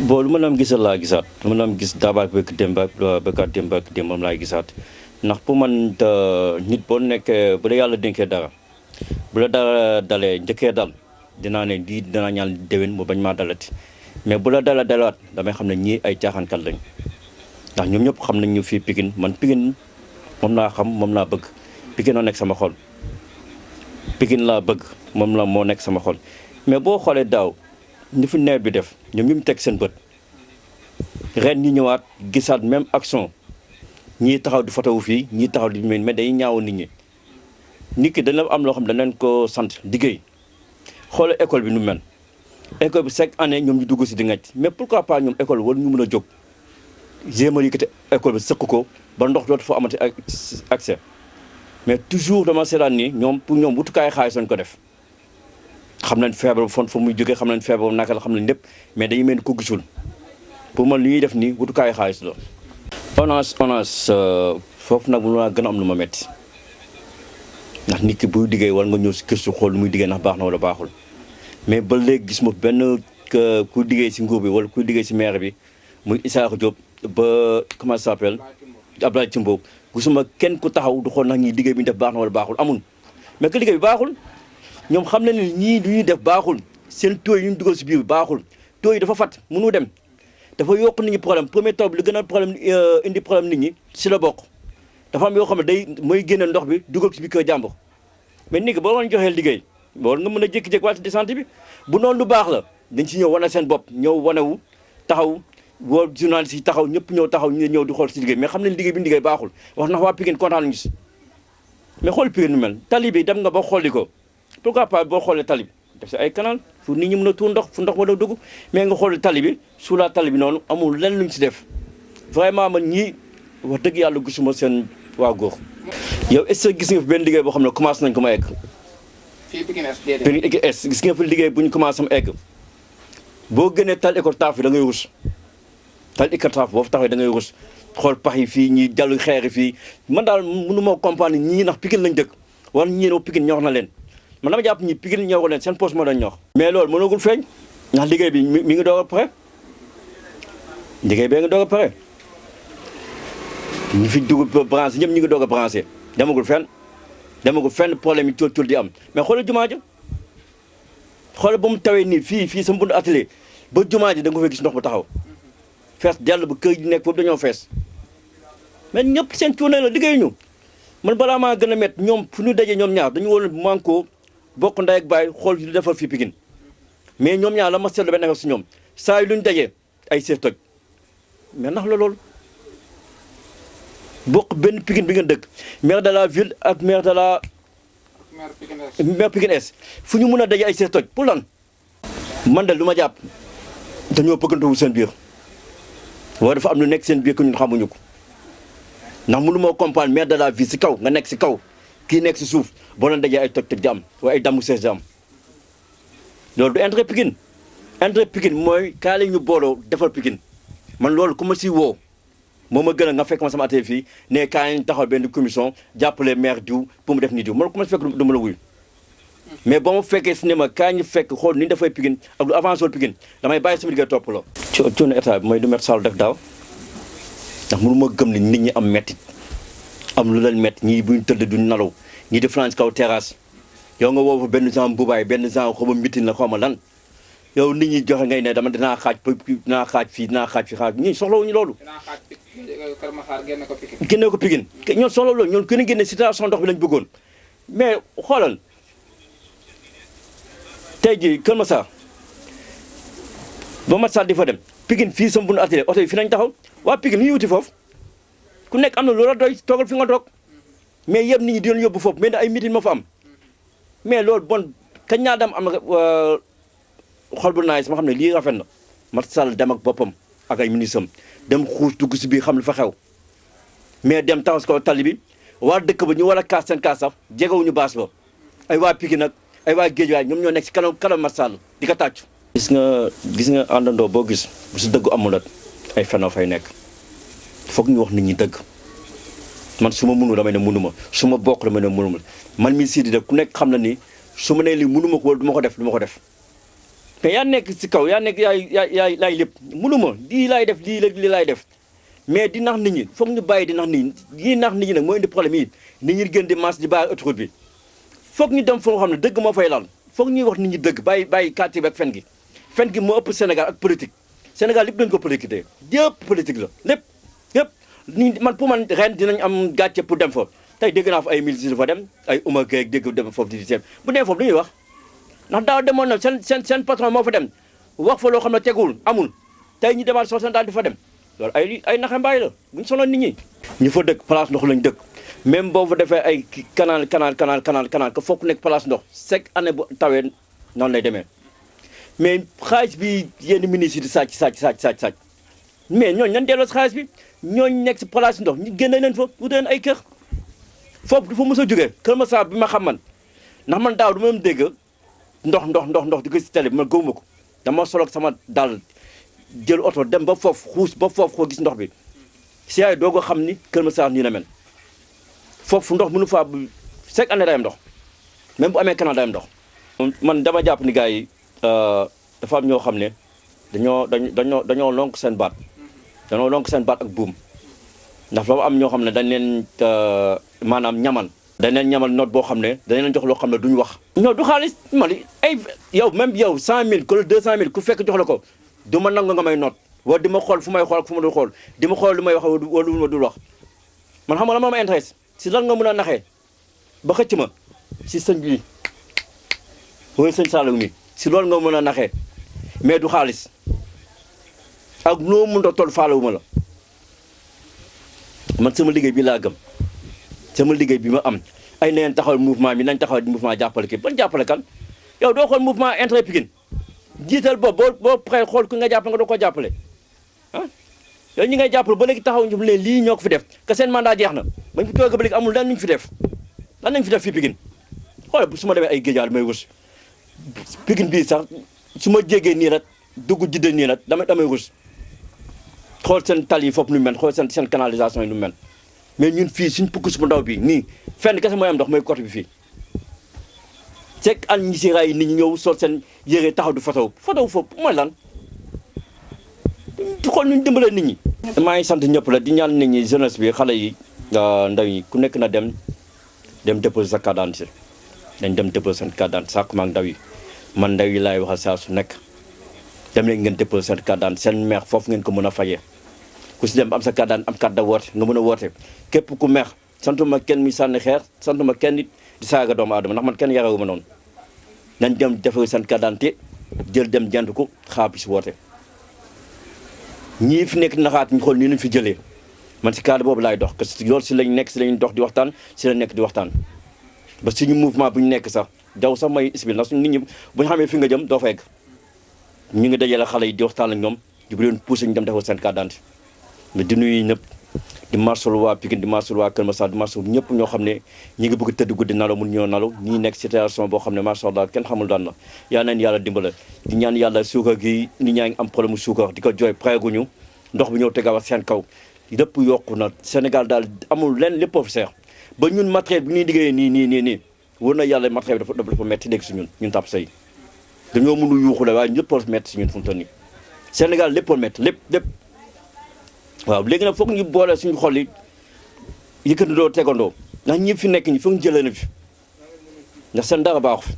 bon lu ma naam gisal laa gisaat lu ma naam gis daabaak bëgg démb ak bëggaat démb ak démb moom laay gisaat ndax pour man nit boo nekkee bu la yàlla dénkee dara bu la dara dalee njëkkee dal dinaa ne lii dinaa ñaan déwén mu bañ maa dalati mais bu la dalaat damay xam ne ñii ay caaxaankat lañ ndax ñoom ñëpp xam nañ ñu fii Pikine man Pikine moom laa xam moom laa bëgg Pikine noo nekk sama xol Pikine laa bëgg moom la moo nekk sama xol mais boo xoolee daaw ni fi nawet bi def ñoom ñu teg seen bët ren ñi ñëwaat gisaat même action ñii taxaw di photo wu fii ñii taxaw di mais day ñaaw nit ki dana am loo xam ne dañ leen ko sant liggéey xoolal école bi nu mel école bi chaque année ñoom ñu dugg si di ngacc mais pourquoi pas ñoom école war ñu mën a jóg jéem a yëkkati école bi sëq ko ba ndox dootu fa amati accès mais toujours dama seetaan ni ñoom pour ñoom wutukaay xaalis lañ ko def xam nañ feebar fon fa muy jógee xam nañ feebar naka la xam nañ lépp mais dañuy mel ni ko gisul pour man li ñuy def nii wutukaay xaalis la. onas foofu nag mu gën a am lu ma metti ndax nit ki buy liggéey war nga ñëw si këstu xool lu muy liggéey ndax baax na wala baaxul mais ba léegi gis ma benn kuy liggéey si nguur bi wala kuy liggéey si maire bi muy SIDI Diop ba comment ça s'appelle Abdoulaye Timbo gisuma kenn ku taxaw du xool ndax ñii liggéey bi ñu def baax na wala baaxul amul mais que liggéey bi baaxul ñoom xam na ne ñii lu ñuy def baaxul seen taux yi ñu dugal si biir bi baaxul taux yi dafa fat mënu dem dafa yokk nit ñi problème premier taw bi li gën a problème indi problème nit ñi si la bokk dafa am yoo xam ne day mooy génne ndox bi dugal si biir kër jàmbur mais nit ki boo leen joxee liggéey loolu nga mën a jékki-jékki wàcc descente bi bu noonu lu baax la dañ si ñëw wane seen bopp ñëw wanewu taxaw woo journaliste yi taxaw ñëpp ñëw taxaw ñu ñëw di xool si liggéey mais xam ne liggéey bi liggéey baaxul wax na waa Pikine kontaan nañu si mais xool Pikine nu mel tali bi dem nga ba xooli ko pourquoi pas boo xoolee tali bi def si ay canal fu nit ñi mën a tuur ndox fu ndox mën a dugg mais nga xool tali bi sous la tali bi noonu amul lenn luñ si def vraiment man ñii wax dëgg yàlla gisuma seen waa góor yow est-ce que gis nga fi benn liggéey boo xam ne commencé nañ ko ma egg fii Pikine Est gis nga fi liggéey bu ñu commencé ma egg boo gënee tal école taaf yi da ngay rus tal école taaf boo fa taxawee da ngay rus xool pax yi fii ñii jallu xeer yi fii man daal mënu ma comprendre ñii ndax Pikine lañ dëkk wala ñii ne Pikine ñor na leen man dama jàpp ñi Pikine ñor leen seen poste moo dañ ñor mais loolu mënagul feeñ ndax liggéey bi mi ngi doog a pare liggéey bee ngi doog a pare ñu fi dugg branché ñëpp ñu ngi doog a branché demagul fenn problème yi tul di am mais xoolal jumaa ja xoolal ba mu tawee nii fii sama buntu atelier ba jumaa ji da nga fa gis ndox bu taxaw fees dell ba kër yi nekk foofu dañoo fees mais ñëpp seen cuune la liggéey ñu man balaa maa gën a métti ñoom fu ñu dajee ñoom ñaar dañu woon manko bokk ndey ak baay xool yu defal fii Pikine mais ñoom ñaar la ma seetlu benn affaire si ñoom saa yu luñ dajee ay seet toj mais ndax la loolu bokk benn Pikine bi ngeen dëkk maire de la ville ak maire de la maire Pikine Est fu ñu mën a daje ay seet toj pour lan man de lu ma jàpp dañoo bëggantewu seen biir waaye dafa am lu nekk seen biir que ñun xamuñu ko ndax mënu moo comprendre maire de la ville si kaw nga nekk si kaw kii nekk si suuf boo leen dajee ay toj toj di am waaye ay damm sees di am loolu du intérêt Pikine mooy kaa la ñu booloo defal Pikine man loolu ku ma si woo moo ma gën a nga fekk ma sama atelier fii ne kaa ñu taxaw benn commission jàppale maire diw pour mu def nii diw man ku ma si fekk du ma la wuyu mais ba ma fekkee si ne ma kaa ñu fekk xool ni ñu dafay Pikine ak lu avancé woon Pikine damay bàyyi sama liggéey topp la coono état bi mooy du Macky Sall def daaw ndax mënu ma gëm ni nit ñi am mettit am lu leen métti ñii buñ tëdd duñ nalaw ñii di France kaw terrasse yow nga woo fa benn genre mbubaay benn genre xaw ma mitin la xaw ma lan yow nit ñi joxe ngay ne dama dinaa xaaj fii xaaj ñii soxlawuñu loolu génne ko Pikine ñoom soxla loolu ñoom gën a génne situation ndox bi lañ bëggoon mais xoolal tey jii Kër Massar ba Macky Sall di fa dem Pikine fii sama bundu atelier oto yi fi nañ taxaw waa Pikine ñu wuti foofu ku nekk am na loola doy toogal fi nga toog mais yëpp nit ñi di leen yóbbu foofu mais ay meeting moo fa am mais loolu bon kañ ñaa dem am na xol bu naay sama xam ne lii rafet na Macky Sall dem ak boppam ak ay ministre am dem xuus dugg si biir xam lu fa xew mais dem taxaw si kaw tali bi waa dëkk ba ñu war a kaas seen kaas sax jegewuñu baas ba ay waa Pikine nag ay waa Géejawaay ñoom ñoo nekk si kanam Macky Sall di ko tàccu gis nga àndandoo boo gis bu si dëggu amulat ay fenoo fay nekk foog ñu wax nit ñi dëgg man su ma mënu damay ne mënu ma su ma bokk damay ne mënu ma man mii Sidi de ku nekk xam na ni su ma nee lii mënu ma ko wala du ma ko def te yaa nekk si kaw yaa nekk yaay laay lépp mënuma lii laay def lii laay def mais di nax nit ñi foog ñu bàyyi di nax nit ñi yii nax nit ñi nag mooy indi problème yi nit ñi gën di marche di bàyyi autoroute bi foog ñu dem foo xam ne dëgg moo fay lal foog ñuy wax nit ñi dëgg bàyyi quartier bi ak fen gi moo ëpp Sénégal ak politique Sénégal lépp dañ ko politique yëpp politique la lépp ni man pour man ren dinañ am gàcce pour dem fa tey dégg naa fa ay militaires fa dem ay uma geeg dégg dem foofu di seet bu dee foofu lu ñuy wax ndax daaw demoon na seen patron moo fa dem wax fa loo xam ne tegul amul tey ñu demaat soo seen daal di fa dem loolu ay naxe mbaay la buñ sonoon nit ñi ñu fa dëkk place ndox lañ dëkk même boo fa defee ay canal que fokk nekk place ndox chaque année bu tawee noonu lay demee mais xaalis bi yenn ministres yi di sàcc mais ñooñu nan delloo si xaalis bi ñooñu nekk si place ndox ñu génne leen fa wuute leen ay kër foofu dafa mos a jógee Kër Masar bi ma xam man ndax man daaw du ma dégg ndox di ko si télé bi man gëwuma ko dama solo ak sama dal jël oto dem ba foofu xuus ba foofu koo gis ndox bi si yaay doo ko xam ni Kër Masar nii la mel foofu ndox mënu faa chaque année day am ndox même bu amee canal day am ndox. man dama jàpp ni gars yi dafa am ñoo xam ne dañoo lonk seen baat ak buum ndax dafa am ñoo xam ne dañ leen maanaam ñamal. dañ leen ñamal note boo xam ne dañ leen jox loo xam ne duñ wax. non du xaalis Mali ay yow même yow 100000 ku 200000 ku fekk jox la ko du ma nangu nga may note wala di ma xool fu may xool ak fu ma dul xool di ma xool lu may wax wala lu ma dul wax man xam nga la ma intéresse si lan nga mën a naxee ba xëcc ma si sëñ bi wala sëñ Saalum mi si loolu nga mën a naxee mais du xaalis ak noo mënut a toll faalewuma la man sama liggéey bi laa gëm sama liggéey bi ma am ay neen taxawal mouvement bi nañ taxawal mouvement jàppale kii ban jàppale kan yow doo xool mouvement intérêt Pikine jiital boobu boo xëy xool ku nga jàppale nga doo ko jàppale ah yow ñi ngay jàppale ba léegi taxaw ñu leen lii ñoo ko fi def que seen mandat jeex na bañ fi toog ba léegi amul lan lañ fi def fii Pikine xool su ma demee ay géejaal may wës Pikine bii sax su ma jégee nii rek dugg jidde nii rek damay wës xool seen tali yi foofu nu mel xool seen canalisation yi nu mel mais ñun fii suñ pukk su ndaw bi nii fenn kese mooy am ndox mooy côté bi fii c'est an ñi si raay nit ñi ñëw sol seen yére taxaw du fotow foofu mooy lan xool nuñ dimbalee nit ñi. maa ngi sant ñëpp la di ñaan nit ñi jeunesse bi xale yi ndaw yi ku nekk na dem déposer sa carte d'identité dañ dem déposer seen carte d'identité sàkku maag ndaw yi man ndaw yi laay waxal saa su nekk dem leen ngeen déposer seen carte d'identité seen maire foofu ngeen ko mën a fajee ku si dem am sa carte d'identité am carte de woote nga mën a woote képp ku meex santuma kenn mi sànni xeer santuma kenn nit di saaga doomu aadama ndax man kenn yarewuma noonu nañ dem defar seen carte d'identité jël dem jant ko xaar bi si woote ñii fi nekk naxaat ñu xool nii lañ fi jëlee man si cadre boobu laay dox parce que loolu si lañ nekk si lañ dox di waxtaan si lañ nekk di waxtaan ba suñu mouvement bu ñu nekk sax daw sax may isbil ndax suñu nit ñi bu ñu xamee fi nga jëm doo fa egg ñu ngi dajale xale yi di waxtaan ak ñoom di bu leen poussé ñu dem defal seen carte d'identité mais di nuyu ñëpp di marsul waa Pikine di marsul waa Kër Massar di marsul ñëpp ñoo xam ne ñi ngi bëgg tëdd guddi nalaw mun ñoo nalaw ñii nekk situation boo xam ne macha allah kenn xamul daan na yaa neen yàlla dimbala di ñaan yàlla suukar gi nit ñaa ngi am problème mu suukar di ko jooy préguñu ndox bi ñëw tegaat seen kaw lépp yokku na Sénégal daal amul leen lépp fi seex ba ñun matériel bi ñuy liggéeyee nii wër na yàlla matériel bi dafa metti léegi si ñun tàpp say dañoo mënu yuuxu la waaye lépp metti si ñun fu mu toll nii Sénégal lépp metti lépp waaw léegi nag foog ñu boole suñu xol yi yëkkatindoo tegandoo ndax ñi fi nekk ñi foog ñu jëlee na fi ndax seen dara baaxu